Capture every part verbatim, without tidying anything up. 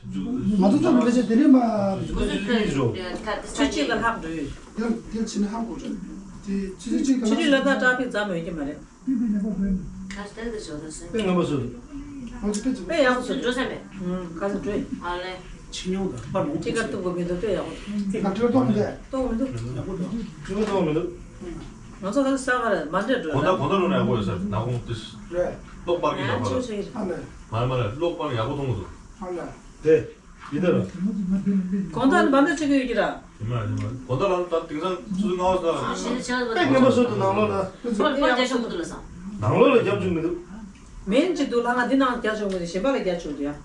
ང་ཚོ་ཚོ་མི་ལ་ཆ་དེ་རིང་མ། ཆུ་ཚོད་གཅིག་ལ་ལྷག་འགྲོ་ཡོད། དེ་དེ་ཕྱི་ནས་ཧ་གོ་ཆོག་དེ་ཆུ་ཚོད་གཅིག་ལ་ཆུ་ཚོད་ལ་ད་ཊ་ཕིག་ཙམ་ཡོད་ཀྱི་མ་རེད། ཁ་སྟེར་གི་བཟོ་ད་སེ། དཔེ་ངན་པ་བཟོས་འདུག་ང་ཚོ་དཔེ་ཚོ་དཔེ་ཡག་པོ་བཟོས་འགྲོ་སེམས་པས། ཁ་ཚོ་འགྲོ་ཡིན། ཨ་ལེ། ཕྱི་ཉོ་དང་པར་མང་པོ་ཊི་ཀར་བཏུག་དགོས་མི་འདུག་དཔེ་ཡག་པོ། ང་ཊི་ཀར་གཏོང་མི་འདུག་གཏོང་མི་འདུག་ཡག་པོ་འདུག་ཊི་ཀར་གཏོང་མི་འདུག་ང་ཚོ་ད་ས་བར་མ་འདྲེ་འགྲོ་ལ། གོ་ད་གོ་ད་ལོ་ན་ཡག་པོ་ཡོད་ས་ན་ཁོང་ཏིས། རེད། གློག་པར་གྱི་ཡག་པོ་ལ། ཨ་ལེ། མ་མ་ལ་གློག་པར་ཡག་པོ་གཏོང་དགོས་འདུག་ཨ་ལེ། དེ། ཡིན་ད་ར། གོང་ཐང་ནི་བར་འདི་ཆེ་གི་ཡོད་ཀྱི་ར། ཡིན་མ་ཡིན་མ། གོང་ཐང་ལ་ད་དེང་སང་ཆུ་ཚོད་ལྔ་པ་ས། ཞེས་ཆགས་པ་དང་། དངོས་པོ་སོ་དུ་ནང་ལོགས་ལ། ཁོ་ཁོ་རྒྱ་ཤོག་མི་འདུག་ལ་སང་། ནང་ལོགས་ལ་རྒྱབ་བཅུག་མི་འདུག་མིན་ཅི་འདུག་ལ་ང་འདི་ནང་རྒྱ་ཆུང་མི་འདུག་གཞན་པ་ལ་རྒྱ་ཆུང་འདུག་ཡ།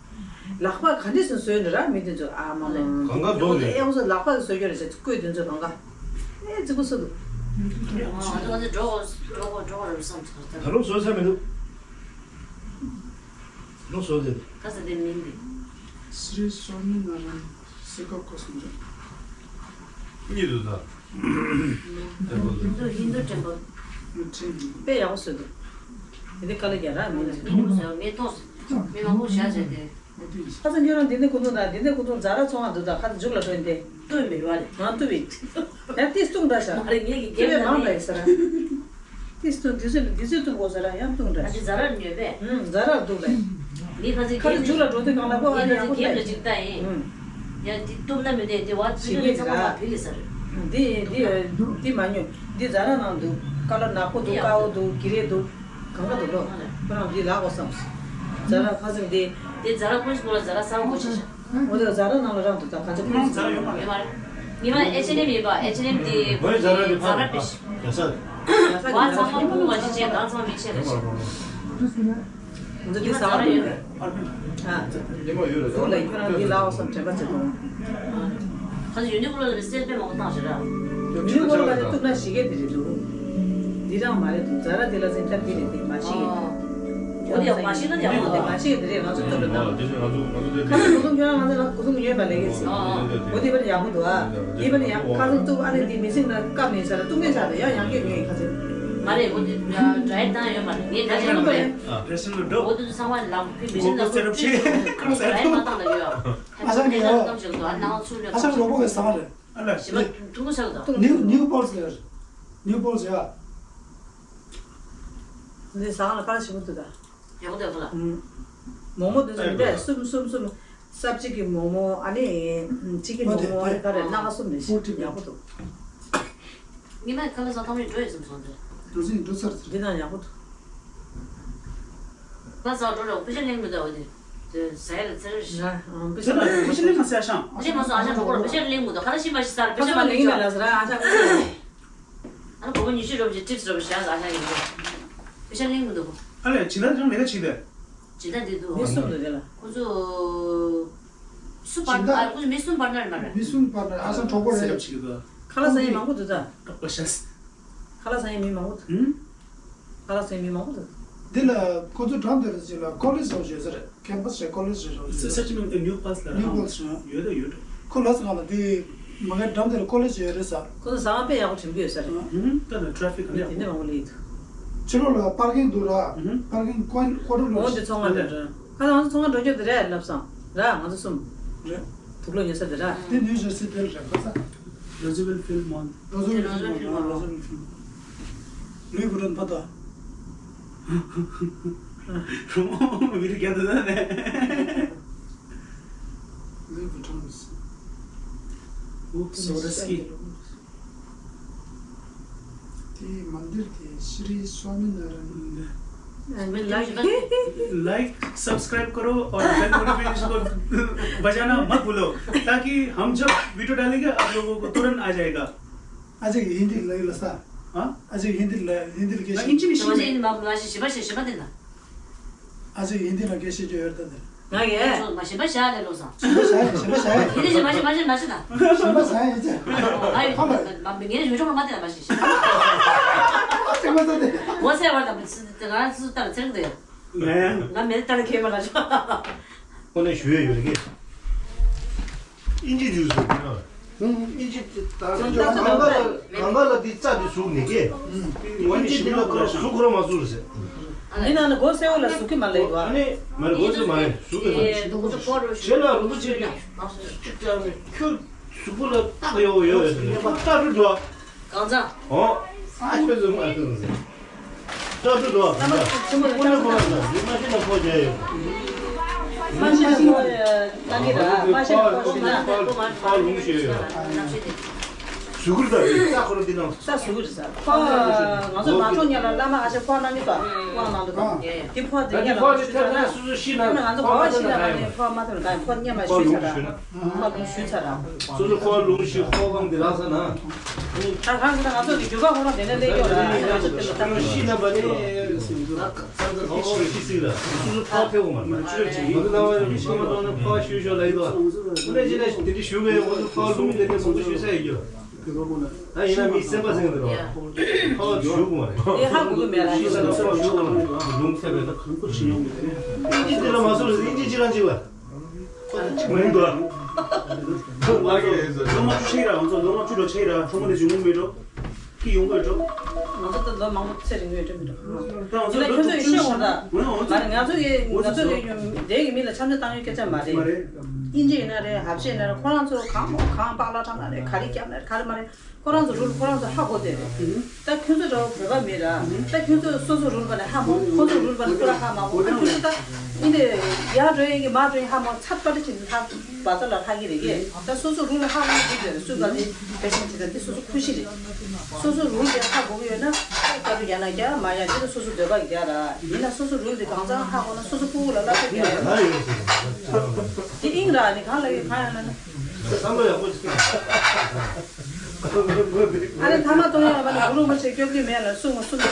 ལག་པ་ག་འདྲས་སུ་བཟོས་འདྲ་ར་མི་འདི་ཚོ་ཨ་མ་མ། གང་ག་རྫོགས་ནས། ཨེ་འོ་ཟོ་ལག་པ་གི་བཟོས་རྒྱུ་རེད་ཟེར་བརྐོས་འདི་ཚོ་གང་ག་ཨེ་རྫིག་པོ་སུ་འདུག་ང་ཚོ་ང་ཚོ་འགྲོ་འགྲོ་འགྲོ་རེད་བསམ་ཚོད། ད་རུང་བཟོས་ས་མི་འདུག་ལོ་བཟོ་དེ། ཁ་ས་དེ་མིན་འདི། སི་རི་སོ་མི་ན་རན་སི་ཀ་ཀོ་སི་འདྲ། གཉིས་འདུག་ད། ཧིན་དུ་ཧིན་དུ་ཊེམ་པལ། དཔེ་ཡག་པོ་བཟོས་འདུག་དེ་འདི་དཀའ་ལས་རྒྱག་ར་མིན་འདི། ངས་མཐོང་མི་མང་པོ་བཞག་བྱས་ཏེ། ཁ་ས་ཁྱོད་རང་འདི་ནས་ཀུན་ཐུང་དང་འདི་ནས་ཀུན་ཐུང་ཛ་ར་ཚོང་བ་འདུག་ད་ཁ་ས་མཇུག་ལ་ཐོན་ཏེ། ལྟོས་མེད་པ་རེད། ང་ལྟོས་པས། ཡང་ཏིས་ཏུང་འདྲ་ཤག་ཨ་རེ་ངས་ཀྱི་ཁྱོད་རྒྱབ་མང་ལ་ཡིན་ཟེར། ཏིས་ཏུང་འདི་ཚོས་འདི་ཚོས་ཏུང་གོ་ཟེར་ཡང་ཏུང་འདྲ་ཨ་ཅེ་ཛ་རར་ཉོས་པས། ཧུམ་ཛ་རར་འདུག་ལ། མི་ཁ་ཚིག་ཁ་ཚིག་མཇུག་ལ་འགྲོ་དུས་གང་ལ་གོ་ཨ་ནི་ཡག་པོ་ཅིག་ལྟ་ཡིན། ཡ་འདི་གཏུབ་ན་མི་འདུག་འདི་བ་ཚིག་ནི་ཚང་མ་ཕི་ལི་ཟེར། འདི་འདི་འདི་མ་ཉོ། འདི་ཛ་ར་ནང་འདུག་ཀ་ལོ་ནག་པོ་འདུག་དཀར་པོ་འདུག་གི་རེ་འདུག་གང་ག་འདུག་ལོ། ཁོ་རང་འདི་ལག་གོ་བསམ། ཛ་ར་ཁ་ཚིག་འདི། འདི་ཛ་ར་ཀུན་སྤོ་ལ་ཛ་ར་གསར་པ་ཅིག་ཤ། འོ་དེ་ཛ་ར་ནང་ལ་རང་དུ་ད་ག་ཚོད་ཁོང་ཙང་ཡོད་མ་རེད། ཉི་མ་ཨེཆ་ཨེན་ཨེམ་ཡིན་པ་ཨེཆ་ཨེན་ཨེམ་དེ་ཁོའི་ཛ་ར་དེ་ཛ་ར་ཕེ་ཤི། ཡ་ས། བ་ཚང་མ་སྤུངས་པ་ཞིག་བྱས་གང་ཚང་མིག་ཤེས་རེད་ཤག་ང་ཚོ་འདི་ཟ་བ་ཡོད་རེད། ཨ། ཉི་མ་ཡོད་རེད། ཐུག་ལ་ཁྱོད་རང་འདི་ལ་འོ་བསམ་དྲན་པ་བྱེད་དང་། ཁ་ཚོ་ཡོད་ནི་ཀུ་ལ་ལ་སེལ་པེ་མང་པོ་བཏང་ཞེ་ར། ཡོད་ནི་ཀུ་ལ་ལ་ཐུག་ན་ཞིག་གེ་དེ་རེད་འདུག་འདི་རང་མ་རེད་འདུག་ཛ་ར་དེ་ལ་ཟིན་ཐབས་དེ་རེད་དེ་མ་ཤེས་གེ། འོ་དེ་མ་ཤེས་ན་ཡག་པོ་འདུག་མ་ཤེས་དེ་རེད་ང་ཚོ་ཐུག་ལ་ན། ཁ་ཚོ་གུ་ཐུང་ཁྱོད་རང་ང་ཚོ་གུ་ཐུང་ཉོས་པ་ལས་ཀྱི་ཟིན། འོ་དེ་བར་ཡག་པོ་འདུག་ཨ། དེ་བར་ཡག་པོ་ཁ་ཚོ་ཐུག་ཨ་ནི་འདི་མི་ཚིག་ན་བཀབ་ནས་ཚར་ཐུག་མེད་ཚར་ཡང་ཡང་སྐྱོན་ཉོས་ཁ་ཚོ། མ་རེད་འོ་དེ་ཌ་ཡེཊ་བཏང་ཡོད་མ་རེད་ངས་ད་ཆ་ཡོད་མ་རེད། འོ་དེ་ཚང་མ་ལམ་ཁུལ་མི་ཚིག་ན་ཁུལ་ཁུལ་ཌ་ཡེཊ་མ་བཏང་ལ་ཡོད། ཨ་ས་གི་ཡོད། ཨ་ས་གི་རོགས་པོ་གི་ས་མ་རེད། ཨ་ལ། ཞི་བ་ཐུང་ཐུང་ཆགས་དང་། ནིའུ་ནིའུ་པོལ་སི་ལ། ནིའུ་པོལ་སི་ཡ། འདི་ཟ་ཁང་ལ་ཁ་ལ་ཞིམ་པོ་འདུག་ད། ཡག་པོ་འདུག་ཁ་ལ། མོག་མོག་འདི་ཚོ་མི་འདྲ་གསུམ་གསུམ་གསུམ། སབ་ཅི་གི་མོག་མོག་ཨ་ནི། ཅི་གི་མོག་མོག་ཨ་ནི་ག་རེ་སྣ་ཁ་གསུམ་རེ་ཞིག་ཡག་པོ་འདུག་ཉི་མ་ཁ་ལ་ཟ་ཐང་མི་འགྲོ་ཡོད་སེམས་སོང་འདི། འགྲོ་སྲིད་འགྲོ་ཚར་ཚར། འདི་དང་ཡག་པོ་འདུག་ཁ་ལ་ཟ་འགྲོ་རོགས་པེ་ཤ་ལེན་མི་འདུག་འོ་དེ། དེ་ཟ་ཡ་ལ་ཚེ་རིང་ཞིག་ང་ཨང་པེ་ཤ་ལེན་མ་ཟ་ཤང་། ལེན་མ་སོང་ཨ་ཞང་གྲོགས་པོར་པེ་ཤ་ལེན་མི་འདུག་ཁ་ལ་ཤི་མ་ཤི་ཟ་ར་པེ་ཤ་མ་ལེན་མི་ལ་ཟ་ར་ཨ་ཞང་། ཨ་ལ་གོ་བ་ཉི་ཤུ་རོབ་ཅིག་ཊིབ་སི་རོབ་ཤག་ཨ་ཞང་ཡིན་འདུག་པེ་ཤ་ལེན་མི་འདུག་ཨ་ལས་ཇི་ལྟར་ཀྱང་ལས་ཀ་བྱེད་དེ། ཇི་ལྟར་འདི་འདུག་མི་གསུམ་འདུག་དེ་ལ། ཁོ་ཚོ། སུ་པར་ཨ་ཁོ་ཚོ་མི་གསུམ་པར་ནར་མ་རེད། མི་གསུམ་པར་ནར་ཨ་ཞང་གྲོགས་པོ་རེད། ཁ་ལ་ཟ་ཡ་མང་པོ་འདུག་ད། ཁ་ལ་ཟ་ཡ་མི་མང་པོ་འདུག་ཁ་ལ་ཟ་ཡ་མི་མང་པོ་འདུག་འདི་ལ་ཁོ་ཚོ་འགྲམ་དེ་ལ་ཅིག་ལ་ཀོ་ལེཇ་རོ་ཞེས་ཟེར་ཁེམ་པ་སི་རེད་ཀོ་ལེཇ་རེད་རོ་ཞེས་ཟེར། སེ་ཆི་མིང་ནིའུ་པལ་སི་ལ་ཡོད་དོ་ཡོད་དོ། ཁོ་ལ་ཟ་ང་ལ་དེ་མ་གའི་འགྲམ་དེ་ལ་ཀོ་ལེཇ་ཡོད་རེད་ཟེར། ཁོ་ཚོ་ཟ་ང་དཔེ་ཡག་པོ་དྲན་གི་ཡོད་ས་རེད། ད་ནི་ཊ་ར་ཕིག་ག་ནས་ཡག་པོ། དེ་འདྲ་མང་པོ་ལས་ཡོད་དོ། ཕྱི་ལོགས་ལ་པར་ཀིང་འདུག་ར། པར་ཀིང་ཀོ་ཀོ་ཏྲ་འོ་ལོ་འདི་ཚོང་ཁང་འདྲ་འདྲ། ཁ་ལ་ང་ཚོ་ཚོང་ཁང་འགྲོ་རྒྱུ་དེ་རེད་ལབ་སོང་། ར་ང་ཚོ་གསུམ། རེད། དུག་ལོག་ཉོ་ས་དེ་ར། དེ་ནིའུ་ཇར་སི་དེ་རེད་ཁ་ས། རོ་ཛི་ཝེལ་ཕིལ་མོལ། རོ་ཛི་ཝེལ་ཕིལ་མོལ་རོ་ཛི་ཝེལ་ཕིལ་མོལ། ལུའི་བུ་ཊོན་ཕ་ཏོ། རོ་མོ་མི་རིགས་རྒྱ་དུ་ད་ནས། ལུའི་བུ་ཊོན། སོ་ར་སི་ཀི། དེའི་མན་དིར་དེ་ཤྲི་སྭ་མི་ནཱ་ར་ཡན། like like subscribe करो और bell notification को बजाना मत भूलो, ताकि हम जब वीडियो डालेंगे आप लोगों को तुरंत आ जाएगा। अजय हिंदी लगे लसा। हाँ? अजय हिंदी ल- हिंदी के हाँ, हिंदी में ཞེས་པ་ཞེས་མ་མ་ཞེས་ཞེས་པ་ཞེས་ཞེས་པ་དེ་ན། ཨ་ཅེ་ཡིན་དེ་ལ་སྐད་ཆ་བརྗོད་ཡོད་ད་དེ། ང་གིས། ཚོ་མ་ཞེན་པ་བཞག་ལས་ལོ་སང་། ཞེན་པ་བཞག་ཡིན་ཞེན་པ་བཞག་ཡིན། ཡིན་དེ་ཞེན་པ་ཞེན་པ་ཞེན་པ་ཞེན་ད། ཞེན་པ་བཞག་ཡིན་ཅེ། ཨ་ཡོད་ཁམས་པ། མ་མི་ངན་ཡོད་ཆོག་མ་དེ་ལ་མ་ཞེན་ཞེན། ཅེ་མ་ས་དེ། འོ་ཚེ་བར་དང་མི་ཚེ་དེ་ང་ཚོ་ལྟ་ལ་ཚེ་རིང་དེ། ང་ཡང་། ང་མེད་ལྟ་ལ་ཁེལ་མ་ལ་ཆོག་ཁོ་ནས་ཞུ་ཡས་ཡོད་རེད་གི། ཨིན་ཇི་ཇུས་ཟེར་གི་ན། ཨིན་ཇི་དེ་ད་ང་ཚོ་གང་ག་ལ་གང་ག་ལ་དེ་རྩ་དེ་ཟུག་ནས་གི། ཨིན་ཇི་དེ་ལ་ཁོ་རང་ཟུག་ཁོ་རང་མ་ཟུག་རེད་ཟེར། འདི་ནང་ན་སྒོ་སེར་པོ་ལ་གཟུགས་ཀྱི་མ་ལེགས་བ། ཨ་ནི་མ་རེད། སྒོ་སེར་མ་རེད། གཟུགས་ཀྱི་མ་རེད། ཁྱེད་ལ་རིན་པོ་ཆེ་གིས་གཅིག་ཀྱང་ཁྱོད་གཟུགས་པོ་ལ་རྟགས་ཡོད་ཡོད་ཡོད་ཟེར་ནས་ཁོ་ལྟ་གྲུ་འགྲོ། གང་ཚ། ཨོ། ཨ་ཁྱོད་ཚོ་མ་ཐུག་ཟེར། ལྟ་གྲུ་འགྲོ། ལྟ་གྲུ་འགྲོ། མ་ཤེས་ན་ཁོ་རྒྱ་ཡོད། མ་ཤེས་ན་ཁོ་གནང་གི་ར། མ་ཤེས་ན་ཁོ་ཤེས་ན་ཁོ་ལུང་ཤེས་ཡོད། གཟུགས་ཀྱི་ད་རེད། ས་ཁོ་རང་འདི་ནང་། ས་གཟུགས་རེད་ས། ཁོ་ང་ཚོ་མ་འགྲོ་ཉལ་ལ་བླ་མ་ཨ་ཞེ་ཁོ་གནང་གི་ད་དབང་གནང་འདུག་ད། འདི་ཁོ་འདི་ད་འདི་ཉལ་ལ་ཁོ་ཞུས་ཚར་ན། སོ་སོ་ཤི་ན་ང་ཚོ་ག་བ་ཤི་ན་ང་ནི་ཁོ་མ་ཐོན་ག་ཁོ་ཉལ་མ་ཞུས་ཚར་ར། ཁོ་ལུང་ཞུས་ཚར་ར། སོ་སོ་ཁོ་ལུང་ཞུས་ཁོ་གང་འདི་རག་ས་ན། ད་གང་ཟེར་ན་ང་ཚོ་གི་རྒྱུད་པ་ཁོ་རང་དེ་ནས་སླེབས་ཡོད་ར། ང་ཚོ་དེ་ལ་ད་ཤི་ན་པ་ནི། ཤི་སྲིད་ར། སོ་སོ་ཁོ་ཐེ་བོ་མ་ན་ཆོས་ཅིག་ང་ཚོ་ལ་བ་ཤི་མ་གཏོང་ན་ཁོ་ཤི་ཤོ་ལ་ཡི་དོ། ཁོ་ནས་ཅི་ན་དེ་འདྲ་ཞུ་གི་ཡོད། ང་ཚོ་ཁོ་ལུང་དེ་འདྲ་མང་པོ་ཞུ་ས་ཡོད་ཀྱི། ད་ཡིན་ན་མི་སེམས་པ་སེང་གི་རེད་བ། ཁོ་ཞུ་དགོས་མ་རེད། དེ་ཧ་གོ་གི་མེད་ལ་ཤི་ས་ལ་ཁོ་ཞུ་དགོས་མ་རེད། ལུང་ཚད་པའི་ད་གང་ཁུར་ཤི་ཡོང་གི་རེད། ཨིན་ཇི་འདི་ལ་མ་སོང་རེད། ཨིན་ཇི་ཅི་རང་ཅིག་ལ། མིན་འདུག་ལོ་ལྔ་བཅུ་ཆགས་ཡིན་ར། ང་ཚོ་ལོ་ལྔ་བཅུ་ལོ་ཆགས་ཡིན་ར། ཁྲོ་མོ་ནས་བྱུང་མི་འགྲོ། ཁྱི་ཡོང་དགོས་འགྲོ། ང་ཚོ་ད་ལོ་མང་པོ་ཚེ་རིང་པོ་ཡོད་འགྲོ་མི་འགྲོ། ད་ང་ཚོ་ལོ་ཁྱོད་ཚོ་ཡི་ཤེས་འོང་ད། ང་ཚོ་ང་ཚོ་གི་ང་ཚོ་གི་ཡུམ་དེ་གི་མི་ལ་འཆམ་འཆམ་བཏང་ཡོད་སྐད་ཆ་མ་རེད། མ་རེད། ཨིན་ཇི་ཡིན་ན་རེད། ཧབ་ཤེ་ཡིན་ན་རེད། ཁོ་རང་ཚོ་གང་མོ་གང་པག་ལ་ཁྲང་ན་རེད། ག་རེ་རྒྱབ་ན་རེད། ག་རེ་མ་རེད། ཁོ་རང་ཚོ་རུལ་ཁོ་རང་ཚོ་ཧ་གོ་བསྡད་རེད། ད་ཁྱོད་ཚོ་འདྲ་བོ་བོད་པ་མེད་ར། ད་ཁྱོད་ཚོ་སོ་སོ་རུལ་པ་ནས་ཧ་མོ། ཁོ་ཚོ་རུལ་པ་ནས་ཁོ་རང་ཧ་མ་གོ། ཨ་ཁྱོད་ཚོ་ད་ཨིན་དེ་ཡར་འགྲོ་ཡིན་གི་མར་འགྲོ་ཡིན་ཧ་མོ། ཚ་པ་ཏི་ཆེན་ཧ་བ་ཚ་ལ་ཧ་གི་རེད་གི། ད་སོ་སོ་རུལ་ཧ་མོ་གི་རེད། སུ་ག་ལི་ཕེ་ཤན་ཆེ་ད་འདི་སོ་སོ་ཁུ་ཤི་རེད། སོ་སོ་རུལ་དེ་ཧ་གོ་གི་ཡོད་ན་ད་ཀ་ཏུ་རྒྱ་ན་རྒྱ་མ་ཡ་འདི་ད་སོ་སོ་འདོད་པ་གི་རྒྱ་ར། ཡིན་ན་སོ་སོ་རུལ་དེ་གང་ཚང་ཧ་གོ་ན་སོ་སོ་ཕྲུ་གུ་ལ་བསླབ་བྱ་རྒྱ་ཡ། དེ་ཨིན་ར་ནི་གང་ལ་ཡོད་གང་ཡང་ལ་ན། བསམ་བློ་ཡག་པོ་ཞིག་ཨ་ནི་ཐ་མ་གཏོང་ཡག་ལ་བ་ནི་གུ་རུ་མ་ཆེ་སྐྱོབ་རྒྱུ་མེད་ལ་གསུང་མ་གསུང་མ།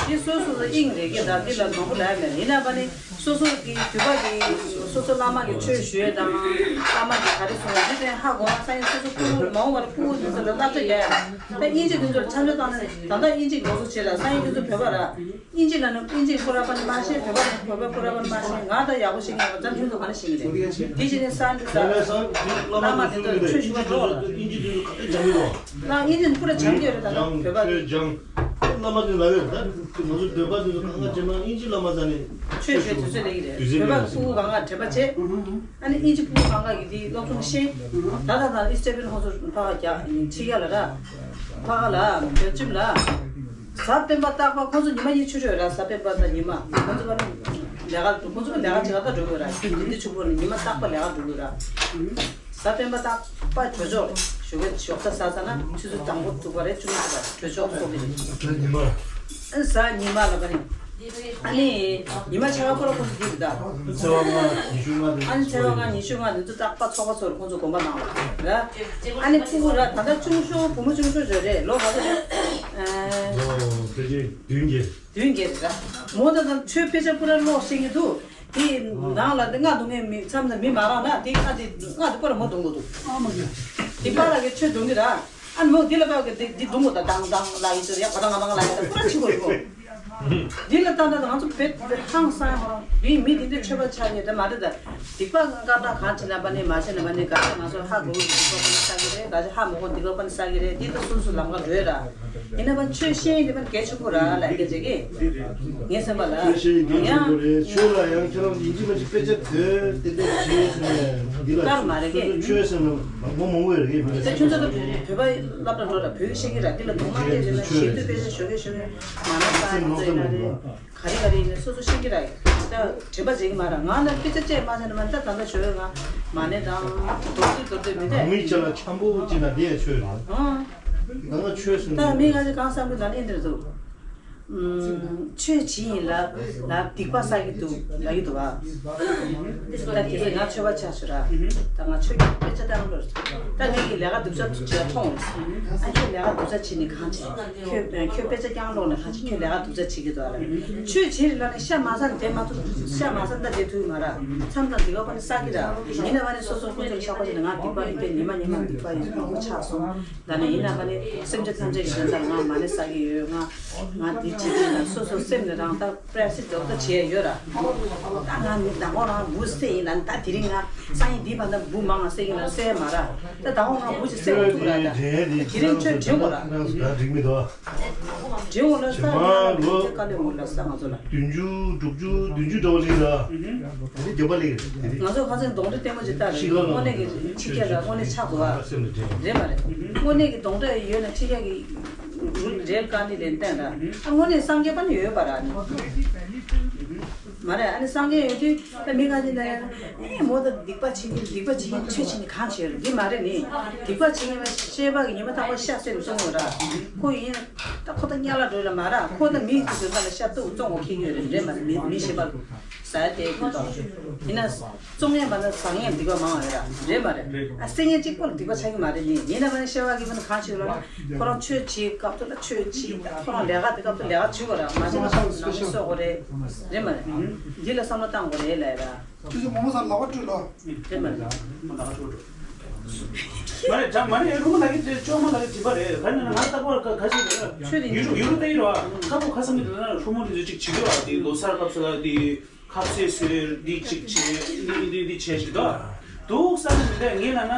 དེ་སོ་སོ་སོ་ཨིན་རེད་གི། ད་འདི་ལ་མང་པོ་ལ་ཡ་མེད། ཡིན་ན་བ་ནི། སོ་སོ་གི་རྒྱུད་པ་གི་སོ་སོ་བླ་མ་གི་ཆོས་ཞུ་ཡས་དང་། བླ་མ་གི་ག་རེ་གསུངས་པ་འདི་ཚོ་ཧ་གོ་ན་སང་ཉིན་སོ་སོ་སྐུ་མ་འོངས་པར་སྐུ་འདི་ཚོ་ལ་བསླབ་བྱ་རྒྱག་ཡ། ད་ཨིན་ཇི་འདི་ཚོ་ལ་འཆམ་འཆམ་བཏང་ན་ད་ལྟ་ཨིན་ཇི་ལོགས་སུ་བྱེད་ལ་སང་ཉིན་འདི་ཚོ་བོད་པ་ར། ཨིན་ཇི་ལ་ནི་ཨིན་ཇི་ཁོ་ར་པ་ནི་མ་ཤེས། བོད་པ་ནི་བོད་པ་ཁོ་ར་པ་ནི་མ་ཤེས། ང་ད་ཡག་པོ་ཤེས་ཀྱི་ཡོད་པ་ཙམ་ཁྱོད་ཚོ་ག་ནས་ཤེས་ཀྱི་རེད། དེ་བྱས་ནས་ས་འདི་ས་བླ་མ་འདི་ཚོ་ཆོས་ཞུ་བ་འགྲོ་ལ། ཨིན་ཇི་འདི་ཚོ་ག་རེ་སྦྱང་གི་འདུག་ན་ཨིན་ཇི་ཁོ་ར་སྦྱང་གི་ཡོད་རེད། ད་ལྟ་བོད་པ་ཆོས་སྦྱང་། བླ་མ་དེ་ལ་ཡོད་ད། ང་ཚོ་འདོད་པ་དེ་ཚོ་གང་ག་བྱེད་ན་ཨིན་ཇི་བླ་མ་ས་ནས་ཆོས་ཞུ་དུས་ཚོད་ལས་ཀྱི་རེད། བོད་པ་ཕྲུ་གུ་གང་ག་དྲན་པ་བྱེད། ཨ་ནི་ཨིན་ཇི་ཕྲུ་གུ་གང་ག་གི་དེ་སློབ་སྦྱོང་ཤེས། ད་ད་ད་ཨི་སྟེ་པིན་ཧོ་ཚོ་ཕ་ག་རྒྱ་ཕྱི་རྒྱ་ལ་ར། ཕ་ག་ལ་བེལ་ཇམ་ལ། གཟའ་སྤེན་པ་རྟག་པར་ཁོ་ཚོ་ཉི་མ་གཉིས་ཆོས་ཆོས་ར། གཟའ་སྤེན་པ་དང་ཉི་མ་ཁོ་ཚོ་ལས་ཀ་འགྲོ། ཁོ་ཚོ་ལས་ཀ་བྱེད་ག་ད་འགྲོ་དགོས་ར། དེ་འདི་ཆུ་བོ་ནི་ཉི་མ་རྟག་པར་ལས་ཀ་འགྲོ་དགོས་ར། གཟའ་སྤེན་པ་རྟག་པར་གྲོས་ཚོགས་རེད། ཞོགས་ཀས་ཞོགས་ཇ་ཟ་ས་ན་ཆུ་ཚོད་དང་པོ་དྲུག་པ་རེད། བཅུ་གཉིས་པ་གྲོས་ཚོགས་ཚོགས་ཀྱི་རེད། གཟའ་ཉི་མ། ཨ་གཟའ་ཉི་མ་ལ་བ་ནི། ཨ་ནི་ཉི་མ་ཕྱེད་ཀ་ཁོ་ར་ཁོ་ཚོ་འདི་རེད་ད། ཚེས་པ་ལྔ་ཉི་ཤུ་ལྔ་དེ། ཨ་ནི་ཚེས་པ་ལྔ་ཉི་ཤུ་ལྔ་དེ་ཚོ་རྟག་པར་ཚོགས་པ་ཚོར་ཁོ་ཚོ་དགོངས་པ་གནང་བ་ར། ཨ་ནི་ཕྲུ་གུ་ར་ད་ལྟ་ཆུང་ཤོས་བུ་མོ་ཆུང་ཤོས་ཚོ་རེད། ལོ་ག་ཚོད་རེད། ཨ། ལོ་ཕལ་ཆེར་བདུན་བརྒྱད། བདུན་བརྒྱད་རེད་ར། མོ་ད་ད་ཆོས་དཔེ་ཆ་པུ་ར་ཀློག་ཤེས་ཀྱི་འདུག་དེ་ནང་ལ་དེ་ལྔ་སྡུག་ངའི་མི་མཚམས་ན་མི་མ་རག་ན་དེ་ལྔ་དེ་ལྔ་དེ་པོ་ར་མོ་རྡུང་གི་འདུག་ཨ་མ་གི། དེ་པ་ལ་གི་ཆོས་རྡུང་གི་ར། ཨ་མོ་དེ་ལ་པ་གི་དེ་དེ་རྡུང་གི་ད་དང་དང་ལ་ཡི་ཚོ་ཡ་ག་དང་ང་དང་ལ་ཡི་ད་པུ་ར་ཆི་གོ་རི་གོ། དེ་ལ་ད་ད་ང་ཚོ་བེད་ཧང་སང་ཧོ་རང་བི་མི་དེ་འདྲ་ཆོས་པ་ཆགས་ཡོད་ད་མ་རེད་ད། སྡིག་པ་ཀ་ད་གང་བྱེད་ན་པ་ནི་མ་བྱེད་ན་པ་ནི་ག་ཚོད་ང་ཚོ་ཧ་གོ་གི་སྡིག་པ་པ་ནི་ས་གི་རེད། ག་ཚོད་ཧ་མོ་གོ་སྡིག་པ་པ་ནི་ས་གི་རེད། དེ་ད་སུན་སུ་ལམ་ཁ་རོལ་ར། ཡིན་ན་པ་ཆོས་ཤེས་ཡིན་དེ་པ་གལ་ཆེན་པོ་ར་ལ་སྐད་ཆ་གི། ངའི་སེམས་པ་ལ། ཆོས་ཤེས་ཡིན་གལ་ཆེན་པོ་རེད། ཆོས་ལ་ཡང་ཁྱེད་རང་ཡིན་གཅིག་མིན་གཅིག་དཔེ་ཆ་དོན་ཏན་ཏན་བྱས་ཟེར་ནས་འདི་ལ་ཀར་མ་རེད་གི། ཆོས་ཟེར་ན་མང་པོ་མང་པོ་ཡོད་རེད་གི། ད་ཁྱོད་ཚོ་ད་བོད་པ་སློབ་གྲྭ་འགྲོ་ར་བོད་ཡིག་ཤེས་ཀྱི་ར། འདི་ལ་དུང་མ་སྐད་བྱས་ན་ཞིབ་ཏུ་དཔེ་ཆ་ཞོགས་ཀས་ཞོགས་ཀས་མ་ན་ས་ཡིན་ན་རེད། ག་རེ་ག་རེ་ཡིན་ནའི་སོ་སོ་ཤེས་ཀྱི་ར། ད་དྲན་པ་བརྗེད་ཀྱི་མ་ར། ང་ལ་སྐད་ཆ་བཅད་མ་བྱས་ན་མ་ད་ད་ལྟ་ཞོགས་ང་མ་ཎི་དང་མདོར་བསྡུས་མདོར་བསྡུས་མི་འདྲ། མི་ཆ་ལ་འཆམ་པོ་བྱེད་ན་དེ་ཡང་ཆོས་རེད། ཨང་། ང་ལ་ཆོས་ཟེར་ད་ན་མི་ང་ཚོ་གང་བསམ་གི་ད་ནི་འདིར་འདུག་ཆོས་བྱེད་ཡིན་ལ་ལ་སྡིག་པ་བསགས་ཀྱི་འདུག་ལབ་ཀྱི་འདུག་བ། ད་དེ་ཚོ་ང་ཆོས་པ་ཆགས་ཤོག་ར། ད་ང་ཆོས་ཀྱི་དཔེ་ཆ་བཏང་འགྲོ། ད་ངས་ཀྱི་ལས་ཀ་སྡུག་ཅག་ཅིག་ལ་མཐོང་། ཨ་ཁྱོད་ལས་ཀ་སྡུག་ཅག་བྱེད་ནི་གང་བྱེད། ཁྱོད་ཁྱོད་དཔེ་ཆ་རྐྱང་ཀློག་ནི་གང་བྱེད། ཁྱོད་ལས་ཀ་སྡུག་ཅག་བྱེད་ཀྱི་འདུག་ཨ་ལ། ཆོས་བྱེད་རེད་ལ་ནི་ཤ་མ་ཟ་ནི་བསྡད་མ་ཐུབ། ཤ་མ་ཟ་ནི་ད་བསྡད་ཐུབ་ཀྱི་མ་ར། མཚམས་དང་སྡིག་པ་པ་ནི་བསགས་ཀྱི་ར། ཡིན་ན་བ་ནི་སོ་སོ་ཁོ་ཚོ་ལ་ཆགས་པ་བྱས་ནས་ང་སྡིག་པ་ཡིན་པས་ཉི་མ་ཉི་མ་སྡིག་པ་ཡིན་མང་པོ་ཆགས་སོང་། ད་ནི་ཡིན་ན་བ་ནི་སེམས་ཅན་ཐམས་ཅད་ཀྱི་དོན་དག་ང་མ་ཎི་བསགས་ཀྱི་ཡོད། ང་ང་འདི། ཅི་ཅི་ལ་སོ་སོ་སེམས་ནས་རང་ལྟ་པྲ་སི་ཛོབ་ཏ་བྱས་ཡོད་ར། ད་ང་མི་ཟླ་ངོ་རང་འབུ་བསད་ཡིན་ལ་ད་དེ་རིང་ང་སང་ཉིན་འདི་བར་ན་འབུ་མང་ང་བསད་ཡིན་ལ་བསད་མ་ར། ད་ཟླ་ངོ་རང་འབུ་ཅིག་བསད་འོང་ཐུག་ར། ད་དེ་རིང་ཁྱོད་དྲན་དགོས་ར། རིང་མི་འདུག་དྲན་འོང་ལ་ས་ཉིན་ལ་དེ་དཀའ་ལས་འོང་ལ་ས་ང་ཚོ་ལ། བདུན་ཅུ་དྲུག་ཅུ་བདུན་ཅུ་འདྲ་བོ་ལེགས་ར། དེ་རྒྱབ་པ་ལེགས་རེད། ང་ཚོ་ཁ་སང་གདོང་འདྲེ་ལྟད་མོ་ཅིག་ལྟ་རེད། དངོས་གནས་ཀྱི་ཁྲི་ཀ་ལ་དངོས་གནས་ཆགས་འདུག་ཨ། རེད་མ་རེད། དངོས་གནས་ཀྱི་གདོང་འདྲེ་ཡོད་ན་ཁྲི་ཀ་གི་རུ་རེལ་ཀ་ནི་ལས་བསྟན་ར། ཨ་དངོས་གནས་སངས་རྒྱས་པ་ནི་ཡོད་པ་ར་ནི། མ་རེད། ཨ་ནི་སངས་རྒྱས་ཡོད་དུས་ད་མི་ག་ཅི་ལ་ཨེ་མོ་ད་སྡིག་པ་བྱེད་ཀྱི་སྡིག་པ་བྱེད་ཀྱི་ཆོས་བྱེད་ནི་གང་བྱེད་རེད། འདི་མ་རེད་ནི། སྡིག་པ་བྱེད་ཀྱི་བ་ཤེས་པ་གི་ཉི་མ་ཐག་པ་ཤ་ཟེར་ནས་བཙོང་ཡོད་ར། ཁོ་ཡིན་ད་ཁོ་ད་དམྱལ་ལ་འགྲོ་ལ་མ་ར། ཁོ་ད་མི་གི་དོན་དག་ལ་ཤ་གཏུག་བཙོང་འོ་ཁེ་ཡོད་རེད། རེད་མ་རེད། མི་མི་ཤེས་པ། ཟ་དེ་ཀུན་ཏོ། ཡིན་ན། བཙོང་ཡས་མ་ན་བཟང་ཡས་སྡིག་པ་མང་བ་རེད་ར། རེད་མ་རེད། ཨ་སེ་ངན་གཅིག་པོ་ལ་སྡིག་པ་ཆགས་ཀྱི་མ་རེད་ནི། ཡིན་ན་མ་ནི་ཤེས་བ་གི་མ་ནི་གང་བྱེད་ལ་ཁོ་རང་ཆོས་བྱེད་སྐབས་དུ་ལ་ཆོས་བྱེད། ཁོ་རང་ལས་ཀ་དེ་སྐབས་དུ་ལས་ཀ་བྱེད་དགོས་ར། མ་བྱེད་ན་ནང་མི་གསོད་དགོས་རེད། རེད་མ་རེད། འདི་ལ་བསམ་བློ་བཏང་དགོས་རེད་ལ་ར། དེ་ཚོ་མོ་མོ་ས་ལག་པ་བཀྲུས་ལོ། རེད་མ་རེད། མ་རེད། ད་མ་རེད། རི་མོ་ལགས་ཀྱིས་ཅོ་མ་ལགས་ཀྱིས་བྲིས་པ་རེད། ག་ནས་ན་ང་ལྟ་བུ་ག་ག་ཞིག་རེད། ཆོས་དེ་ཡུ་ཊུབ་ཡུ་ཊུབ་ལྟ་ཡི་རོ། ཁ་པོ་ཁ་སང་གི་དེ་ན་རི་མོ་དེ་ཚོ་ཅིག་བྲིས་ཡོད་ར། དེ་ལོ་གསར་སྐབས་སུ་ལ་དེ། ཁ་ཟས་ཟོས་འདི་གཅིག་བྱས་འདི་འདི་འདི་བྱས་ཤིག་འདུག་འདུག་བསམ་ནས་མི་འདྲ་ངས་ལབ་ན།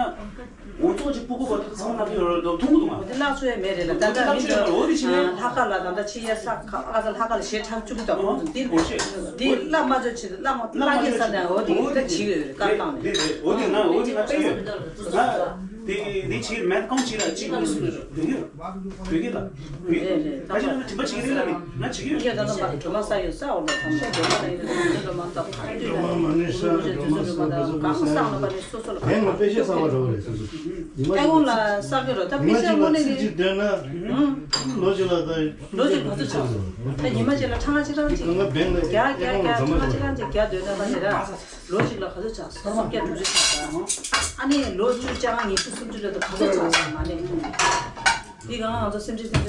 འོ་ཚོགས་ཀྱི་སྤུ་གུ་བར་དུ་ཚང་མ་ལབ་ཡོད་རེད་འདུག་མཐོང་གི་འདུག་མ། འོ་དེ་ལག་ཆོས་ཡ་མེད་རེད་ལ། ད་ལྟ་མི་འདུག་འོ་དེ་ཕྱིན་ལྷག་དཀར་ལ་ད་ལྟ་ཕྱི་ཡ་ས་ཁ་ཨ་ས་ལྷག་དཀར་ལ་ཞེ་ཁྲག་བཅུག་གི་འདུག་འོ་འདི་འོ་ཤེས། འདི་བླ་མ་ཚོ་ཆེད་དུ་བླ་མ་བླ་མ་རྒན་ས་ནས་འོ་དེ་ད་བྱིས་ཡོད་རེད། བཀའ་བཏང་ནས། འདི་འོ་དེ་ང་འོ་དེ་ང་ལྟ་ཡོད། ང་དེ་འདི་ཕྱིར་མེད་གང་ཕྱིར་ལ་གཅིག་གིས་སུ་ལ་འདུག་ཡོད། བོད་ཀྱི་ལ། བོད་ཀྱི་ལ། ད་ཅི་ལ་དྲི་བ་བྱེད་ཀྱི་རེད་ལ་ནི་ང་བྱེད་ཀྱི་ཡོད། ད་ལ་མ་སྒྲོལ་མ་ས་ཡོད་ས་འོ་ལ་ཐམས་ཅད་སྒྲོལ་མ་ལ་ཡོད་ན་སྒྲོལ་མ་ཐོབ་ག་དུས་ལ་སྒྲོལ་མ་ས་ཡོད་ས་འོ་ལ་གང་ག་སང་ལ་པ་ནི་སོ་སོ་ལ་ཨེ་ང་དཔེ་ཆ་གསར་པ་འགྲོ་གི་རེད། སོ་སོ་ཉི་མ་ཨེ་གཅིག་ལ་ངོ་ལ་གསར་གི་རོ། ད་དཔེ་ཆ་དངོས་གནས་ཀྱི་སྲིད་ཇུས་འདོན་ན་ལོ་གཅིག་ལ་ད་ལོ་གཅིག་ག་ཚོད་ཆགས་སོང་། ད་ཉི་མ་གཅིག་ལ་ཁྲག་ཁ་ཅིག་རང་ཅིག་གང་ག་བེང་ལ་རྒྱ་རྒྱ་རྒྱ་ཁྲག་ཁ་ཅིག་རང་ཅིག་རྒྱ་འདོན་ན་པ་ནི་ར། ལོ་གཅིག་ལ་ག་ཚོད་ཆགས། སུམ་བརྒྱ་དྲུག་ཅུ་ཆགས་དང་། ཨ་ནི་ལོ་བཅུ་བཅོ་ལྔ་ཉི་ཤུ་སུམ་ཅུ་ལ་ད་ག་ཚོད་ཆགས་སོང་མ་ནི། འདི་གང་ང་ཚོ་སེམས་ཁྲལ་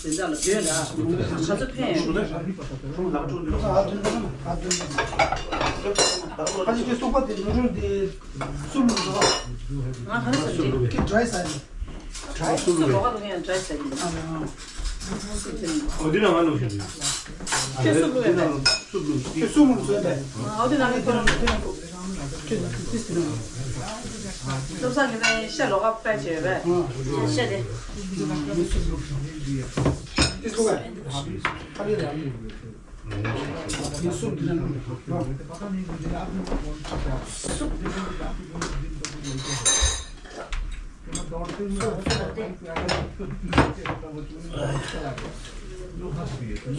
སེམས་ཁྲལ་དོན་དག་ལ་འདོད་ལ་ག་ཚོད་ཕན་ཡོད། ཨ་ནི་དེ་སོགས་པ་དེ་ནོར་འཁྲུལ་དེ་སུ་ལུགས་འགྲོ། ང་ག་རེ་ཟེར་གྱི་ཀི་ཌ་རའི་ས་ཡིན། ཌ་རའི་སུ་ལུགས་རེད། ལོགས་ཀ་ལུགས་ཡང་ཌ་རའི་ས་ཡིན། ཨ་ནི་ཨ། འོ་འདི་ན་ང་ལུགས་ཤིག་འདུག་ཁྱོད་སུ་ལུགས་ཡང་ཌ་རའི། སུ་ལུགས་ཤིག་ཁྱོད་སུ་ལུགས་ཟེར་ནས། ཨ་འོ་འདི་ན་ངས་ཁྱོད་རང་ལུགས་ཁྱོད་རང་ལུགས། བློ་བཟང་གིས་ནི་ཤ་ལོགས་ཀ་ཕྲ་བྱས་པས། ཤ་དེ།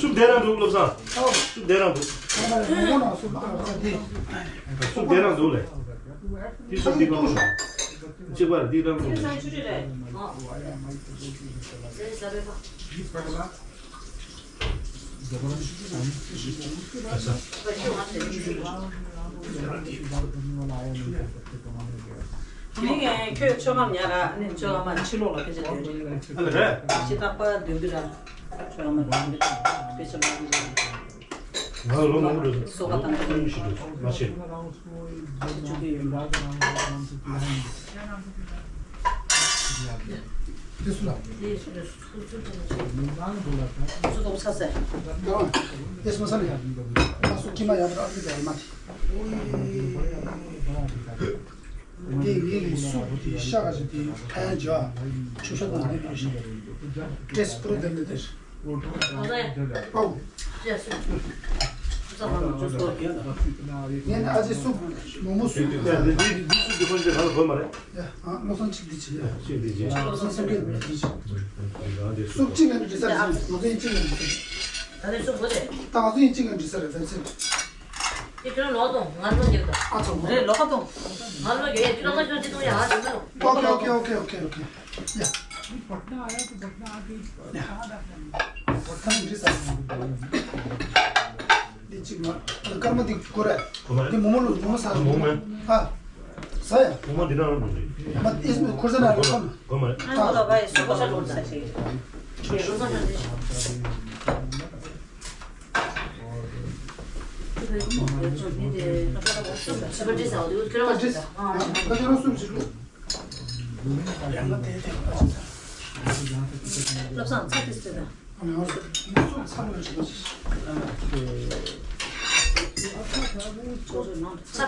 སུབ་བདེ་རང་འདུག་བློ་བཟང་། སུབ་བདེ་རང་འདུག་སུབ་བདེ་རང་འདུག་ལེ། འདི་སུ་འདི་གང་། གཅིག་པར་འདི་རང་དུ། དེ་ནས་ཁྱོད་ཆོ་མ་ཉར་ར་ནི་ཆོ་མ་ཕྱི་ལོགས་ལ་ཕེབས་ཆ་དོན་རེད། ཨ་ལ་རེད། ཕྱི་རྟག་པར་འདོན་གི་ར། ཆོ་མ་འདོན་གི་ཕེབས་ཆ་མ་འདོན་གི་ར། ང་ལོ་མང་པོ་འགྲོ་སོང་། སོ་ག་དང་ལོ་ཉི་ཤུ་འགྲོ་སོང་། མ་ཤེས། ཆུ་གི་ཡོད་འདྲ། དེ་སུ་ལ། སུ་དོག་ཚ་ཟེར། དེ་སུ་མ་ས་ལ་ཡ། ང་སུ་ཁྱི་མ་ཡ་བྲག་གི་དེ་མ་དེ། དེ་ཡི་གི་སུ་དེ་ཤ་ག་ཞིག་དེ་ཕན་ཇ། ཆུ་ཤ་དང་དེ་དེ་ཤ། ཏེས་པུ་རུ་དེ་ནི་དེ། ཨོ། ངས་ཨ་ཅེ་སུབ་མོག་མོག་སུབ། ཡ་འདི་འདི་འདི་སུབ་འདི་ཁོ་འདི་ང་ལ་དགོས་མ་རེད། ཡ་ཨ་བློ་བཟང་གཅིག་འདི་བྱེད། ཡ་གཅིག་འདི་བྱེད། བློ་བཟང་སེམས་སྐྱིད་འདི་བྱེད། སུབ་གཅིག་ངས་འདི་ས་རེད། ང་ཚོ་ཡིན་གཅིག་ངས་འདི་ས་རེད། ད་ནི་སུབ་དགོས་ཏེ། ད་ང་ཚོ་ཡིན་གཅིག་ངས་འདི་ས་རེད། ད་ཚེ། དེ་ཁྱོད་ལོག་དང་ང་ལོག་རྒྱབ་དང་། ཨ་ཚོ་རེད། ལོག་ག་དང་། ང་ལོག་རྒྱབ་ཡ་ཁྱོད་ལོག་ད་ཁྱོད་འདི་དང་ཡ་ཧ་ཅང་མེད་ལོ། ཨོ་ཀེ་ཨོ་ཀེ་ཨོ་ཀེ་ཨོ་ཀེ་ཨོ་ཀེ། ཡ། ད་ནི་འདི་ས། འདི་གཅིག་མ། སྐར་མ་འདི་དགོས་རེད། དགོས་མ་རེད། འདི་མོག་མོག་ལོ་མོག་མོག་ཟ། མོག་མོག་མེད། ཨ། ཟ་ཡ། མོག་མོག་འདི་ན་རང་འགྲོ་རེད། མ་ཨེ་ཁུར་ས་ན་རེད། དགོས་མ་དགོས་མ་རེད། ཨ་ཁོ་ལ་བ་ཡི་སོ་པ་ས་འགྲོ་ས་ཞིག་བློ་བཟང་ཚ་ཏིས་ཟེར་ད། ཚ་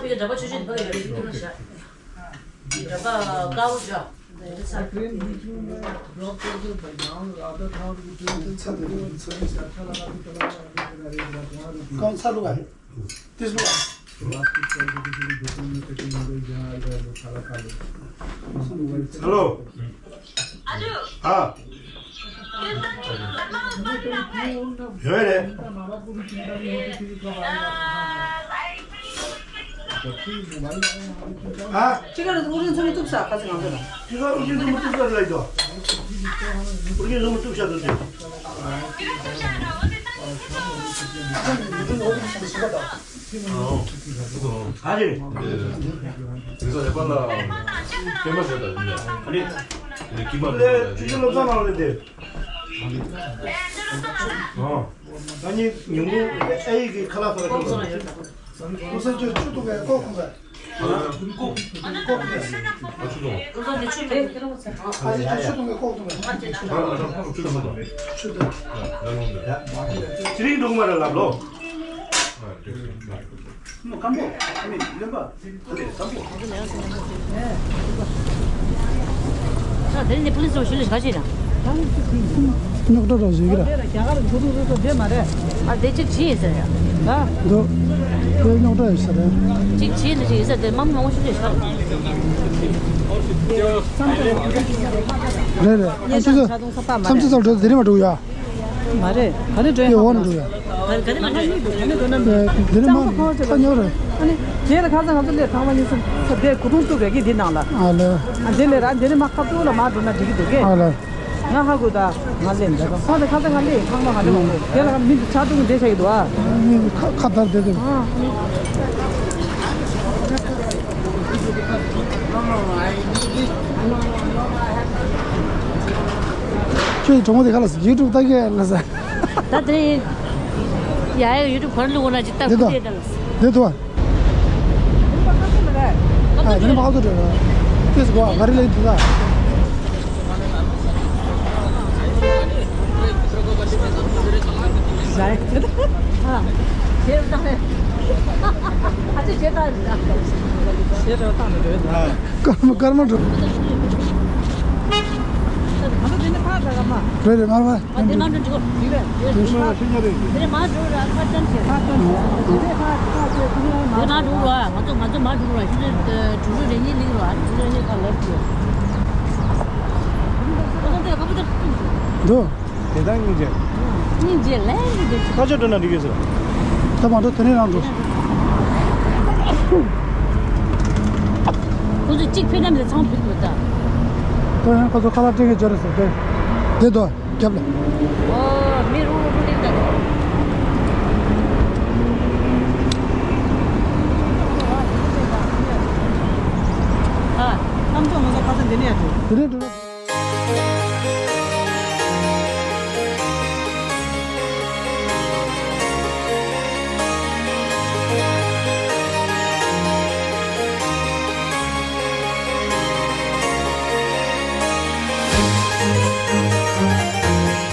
པའི་འདྲ་པར་ཆུ་ཆུ་འདི་པར་ཡོད་རེད། འདི་ན་བཞག་འདྲ་པར་དཀར་པོ་འཇོག་འདི་ཚ། ཚ་འདི་ཚ་ཚ་ཚ་ལུག་ཨ། ཏིས་ལུག་ཨ། ཧེ་ལོ། ཨ། ཡོད་རེད། ཨ། ཅི་ག་རེ་ཨུ་རིན་ཚོ་མི་ཐུབ་ས་ཁ་ཚིག་ང་ཚོ་ལ། ཅི་ག་ཨུ་རིན་ཚོ་མི་ཐུབ་ས་ལ་ཡོད། ཨུ་རིན་ཚོ་མི་ཐུབ་ས་དུ་དེ། ཨ་རེ། དེ་ཚོ་ནེ་པཱལ་ལ་སྐྱེས་མ་བྱས་ད་ཡིན་ནས། ཨ་རེ། ནི་ཀི་མ་ལས་ཅི་ཅི་ལོ་ཙཱ་ནང་ལས་དེ། ཨ་ནི་ཉུང་ངུ་ཨེ་ཡི་གི་ཁ་ལག་ཕ་ལ་ཀི་མ། ཁོ་ས་ཅོ་ཆུ་ཐུག་གི་ཀོ་ཁུང་གི། ཀོ་ཁུང་གི། ཨ་ཆུ་ཐུག་ཨ་ཟི་ཆུ་ཆུ་ཐུག་གི་ཀོ་ཁུང་གི། ཆུ་ཐུག་ཅི་རིང་འགྲོ་གི་མ་རེད་ལབ་ལོ། སྐམ་པོ། ཨ་ནི་རློན་པ། ཨ་ནི་སྐམ་པོ། ད་དེ་ནས་པུ་ལི་སི་ཚོ་ཞུ་ལས་ག་བྱེད་དང་། རྙོག་དྲ་ར་ཞིག་ར། རྒྱ་གར་གོ་ཐུག་རུ་སོ་དེ་མ་རེད། ཨ་དེ་གཅིག་བྱེད་ཡིན་ཟེར་ཡ། ད། འདུག་དེ་རྙོག་དྲ་ཡོད་ས་རེད། གཅིག་བྱེད་ནི་ཞིག་ཡིན་ས་དེ་མང་མང་པོ་ཞུ་ལས་ཤར། རེད་རེད། ཨ་ཅི་ཚོ། ཚམ་ཚོ་ཚོ་འགྲོ་དེ་རིང་མ་འགྲོ་ཡ། མ་རེད། ག་ནས་འགྲོ་ཡ། དེ་འོག་ནས་འགྲོ་ཡ། ག་ནས་མ་འགྲོ་ཡ། ག་ནས་འགྲོ་ན་འགྲོ། དེ་ནས་མ་ཁ་ཉོ་རེད། ཨ་ནི་དེ་ལ་ཁ་སང་ང་ཚོ་སླེབས་ཚང་མ་གཉིས་སུ་ས་དེ་གུ་ཐུང་བཏུབ་རེད་གི་འདི་ནང་ལ། ཨ་ལེ། ཨ་འདི་ལས་ར་འདི་ནས་མ་ཁ་ཐུག་ལ་མ་འགྲོ་ན་འགྲིག་གི་འདུག་གི། ཨ་ལེ། ང་ཧ་གོ་ད། ང་ལེན་ད་ཁ་ད་ཁ་ད་ང་ལེན་ཁང་མ་ཧ་ལེ་མ་གོ། དེ་ལ་མི་འདི་ཆ་ཏུང་འདྲེ་ཆ་གི་འདུག་ཨ། ཁ་ཁ་དར་དེ་དེ། ཨ། ཁྱོད་གྲོགས་མོ་དེ་ཁ་ལ་ཡུ་ཊུབ་ལྟ་གི་ལ་ས། ད་དེ་ཡ་ཡ་ཡུ་ཊུབ་བར་ལུགས་ན་ཅི་ལྟ་དེ་དོ། གི་དེ་ལ། དེ་དོ། ཨ་དེ་ནི་མ་ཧ་ཏོ་དེ་ལ། ཏེས་གོ་ག་རི་ལ་ཡིན་དེ་ལ། ཞེས་བཏང་རེད། ཨ་ཅེ་ཞེས་བཏང་རེད། ཞེས་བཏང་ནས་རེད། སྐར་མ་སྐར་མ་འགྲོ། ང་ཚོ་དེ་ནས་ཕར་ད་ག་མ། རེད་རེད། ང་ལ། ཨ་དེ་མ་འགྲོ་འགྲོ། འདི་རེད། དེ་མ་འགྲོ་ར་ཁ་ཙམ་བྱེད། ཁ་ཙམ་བྱེད། དེ་ནས་ཕར་ཕར་བྱེད། དེ་ནས་མ་འགྲོ་ར། ང་ཚོ་ང་ཚོ་མ་འགྲོ་ར། ཤུ་ཚོད་དྲུག་ཅུ་རེ་གཉིས་ལིག་ར། དྲུག་ཅུ་རེ་གཉིས་ཁ་ལབ་ཀྱི། ཁོ་ཚོ་དེ་ཁ་པོ་དེ། འགྲོ། དེ་དང་སྙིང་རྗེ། སྙིང་རྗེ་ལན་རེ་རྒྱབ་ཤིག་ཁ་ཆོ་འགྲོ་ན་འགྲིག་གི་ཟེར། ད་མ་འགྲོ། དེ་ནས་རང་འགྲོ། ཁོ་ཚོ་གཅིག་ཕེབས་ན་མི་ཚང་ཕེབས་མི་ད། ད་ཡང་ཁོ་ཚོ་ཁ་ལག་སྤྲད་གི་འབྱོར་རེད་ཟེར་ཏེ། དེ་དོ་རྒྱབ་ལ། ཨོ་མི་རུ་རུ་རུ་ལེན་ད། ཨ། གཏམ་ཚོགས་ང་ཚོ་ཁ་སང་འདི་ནས་ཡར་འགྲོ། དེ་ནས་འགྲོ།